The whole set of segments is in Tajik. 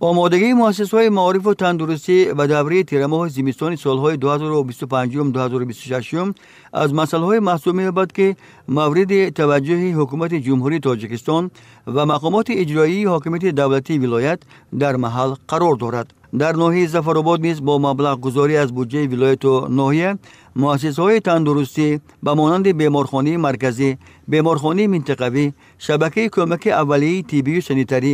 Омодагии муассисаҳои маорифу тандурустӣ ба давраи тирамоҳи зимистони солҳои 2025-2026 аз масъалаҳое маҳсуб меёбад, ки мавриди таваҷҷӯҳи ҳукумати Ҷумҳурии Тоҷикистон ва мақомоти иҷроии ҳокимияти давлатии вилоят дар маҳал қарор дорад. Дар ноҳияи Зафаробод низ бо маблағгузорӣ аз буҷаи вилояту ноҳия муассисаҳои тандурустӣ ба монанди беморхонаи марказӣ, беморхонаи минтақавӣ, шабакаи кӯмаки аввалияи тиббию санитарӣ,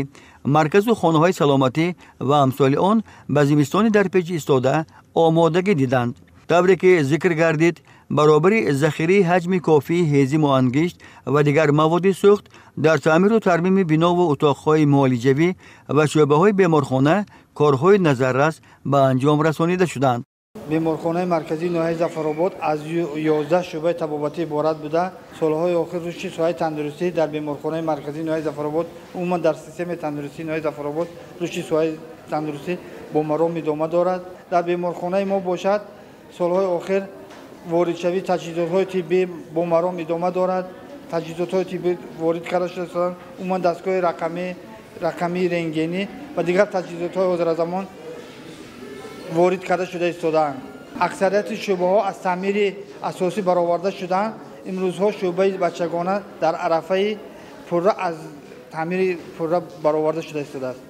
марказу хонаҳои саломатӣ ва амсоли он ба зимистони дар пеш истода омодагӣ диданд. Тавре ки зикр гардид, баробари захираи ҳаҷми кофии ҳезиму ангишт ва дигар маводи сӯхт дар таъмиру тармими бинову утоқҳои муолиҷавӣ ва шӯъбаҳои беморхона корҳои назаррас ба анҷом расонида шуданд. Беморхонаи марказии ноҳияи Зафаробод аз 11 шӯъбаи табобатӣ иборат буда, солҳои охир рушди соҳаи тандурустӣ дар беморхонаи марказии ноҳияи Зафаробод, умуман дар системаи тандурустии ноҳияи Зафаробод рушди соҳаи тандурустӣ бо маром идома дорад. Дар беморхонаи мо бошад, солҳои охир воридшавии таҷҳизотҳои тиббӣ бо маром идома дорад. Таҷҳизотҳои тиббӣ ворид карда шуда, умуман дастгоҳи рақамии рентгенӣ ва дигар таҷҳизотҳои ҳозиразамон ворид карда шуда истодаанд. Аксарияти шӯъбаҳо аз таъмири асосӣ бароварда шудаанд. Имрӯзҳо шӯъбаи бачагона дар арафаи пурра аз таъмири пурра бароварда шуда истодааст.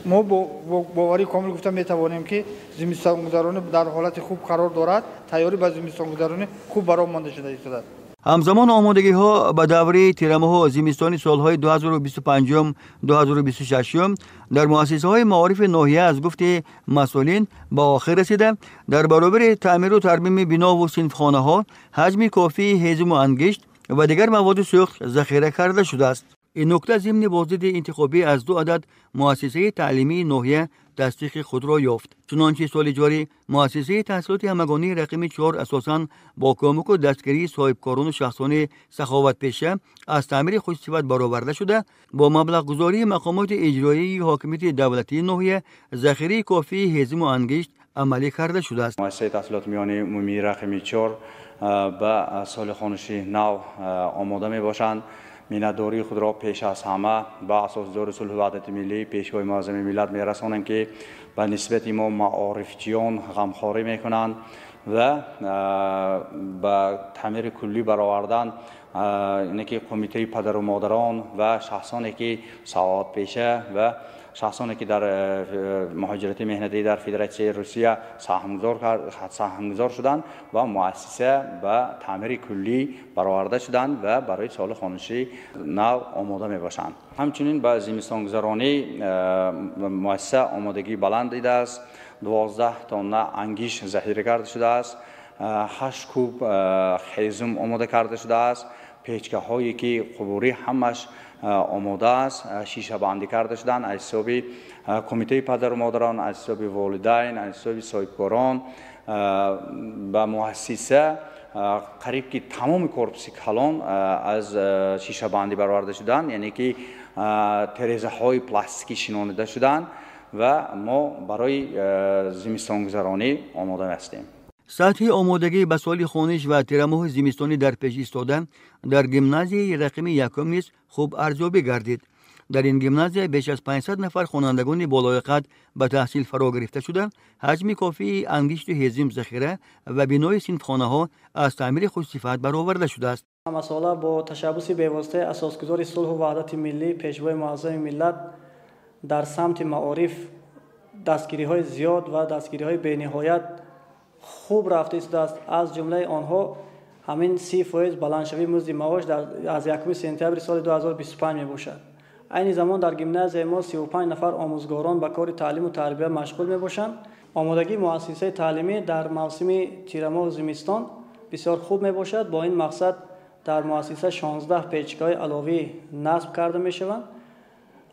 Мо бо боварии комил гуфта метавонем, ки зимистонгузаронӣ дар ҳолати хуб қарор дорад, тайёрӣ ба зимистонгузаронӣ хуб баром монда шуда истодааст. Ҳамзамон омодагиҳо ба давраи тирамоҳу зимистони солҳои 2025-2026 дар муассисаҳои маорифи ноҳия аз гуфти масъулин ба охир расида, дар баробари таъмиру тармими бинову синфхонаҳо ҳаҷми кофии ҳезиму ангишт ва дигар маводи сӯхт захира карда шудааст. Ин нукта зимни боздиди интихобӣ аз ду адад муассисаи таълимии ноҳия тасдиқи худро ёфт. Чунончи соли ҷорӣ муассисаи таҳсилоти ҳамагонии рақами 4 асосан бо кӯмаку дастгирии соҳибкорону шахсони саховатпеша аз таъмири хушсифат бароварда шуда, бо маблағгузории мақомоти иҷроии ҳокимияти давлатии ноҳия захираи кофии ҳезиму ангишт амалӣ карда шудааст. Муассисаи таҳсилоти миёнаи умумии рақами 4 ба соли хониши нав омода мебошанд. Миннатдории худро пеш аз ҳама ба асосгузори сулҳу ваҳдати миллӣ, пешвои муаззами миллат мерасонем, ки ба нисбати мо маорифчиён ғамхорӣ мекунанд ва ба таъмири куллӣ баровардан ине ки кумитаи падару модарон ва шахсоне ки саодатпеша ва шахсоне ки дар муҳоҷирати меҳнатӣ дар Федератсияи Русия саҳмгузор шуданд ва муассиса ба таъмири куллӣ бароварда шуданд ва барои соли хониши нав омода мебошанд. Ҳамчунин ба зимистонгузаронӣ муассиса омодагии баланд дидааст. 12 тонна ангиш захира карда шудааст, 8 куб хезум омода карда шудааст, печкаҳое ки қубурӣ ҳамаш омода аст, шишабандӣ карда шуданд аз ҳисоби кумитаи падару модарон, аз ҳисоби волидайн, аз ҳисоби соҳибкорон. Ба муассиса қариб ки тамоми корпуси калон аз шишабандӣ бароварда шуданд, яъне ки терезаҳои пластикӣ шинонида шуданд ва мо барои зимистонгузаронӣ омода ҳастем. Сатҳи омодагӣ ба соли хониш ва тирамоҳи зимистонӣ дар пеш истода дар гимназияи рақами якум низ хуб арзёбӣ гардид. Дар ин гимназия беш аз 500 нафар хонандагони болояқат ба таҳсил фаро гирифта шуда, ҳаҷми кофии ангишту ҳезим захира ва бинои синфхонаҳо аз таъмири хушсифат бароварда шудааст. Ҳамасола бо ташаббуси бевоситаи асосгузори сулҳу ваҳдати миллӣ, пешвои муаззами миллат дар самти маориф дастгириҳои зиёд ва дастгириҳои бениҳоят хуб рафта истодааст. Аз ҷумлаи онҳо ҳамин 30% баландшавии музди маош аз 1 сентябри соли 2025 мебошад. Айни замон дар гимназияи мо 35 нафар омӯзгорон ба кори таълиму тарбия машғул мебошанд. Омодагии муассисаи таълимӣ дар мавсими тирамоҳу зимистон бисёр хуб мебошад. Бо ин мақсад дар муассиса 16 печкаҳои аловӣ насб карда мешаванд.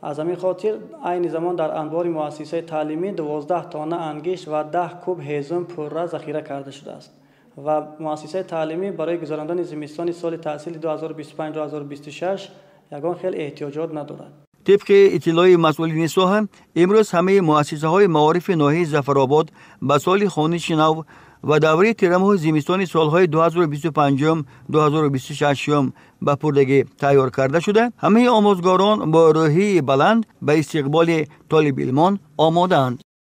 Аз ҳамин хотир айни замон дар анбори муассисаи таълимӣ 12 тонна ангишт ва 10 куб ҳезум пурра захира карда шудааст ва муассисаи таълимӣ барои гузарондани зимистони соли таҳсили 2025-2026 ягон хел эҳтиёҷот надорад. Тибқи иттилои масъулини соҳа, имрӯз ҳамаи муассисаҳои маорифи ноҳияи Зафаробод ба соли хониши нав ва давраи тирамоҳи зимистони солҳои 2025-2026 ба пуррагӣ тайёр карда шуда, ҳамаи омӯзгорон бо рӯҳияи баланд ба истиқболи толибилмон омодаанд.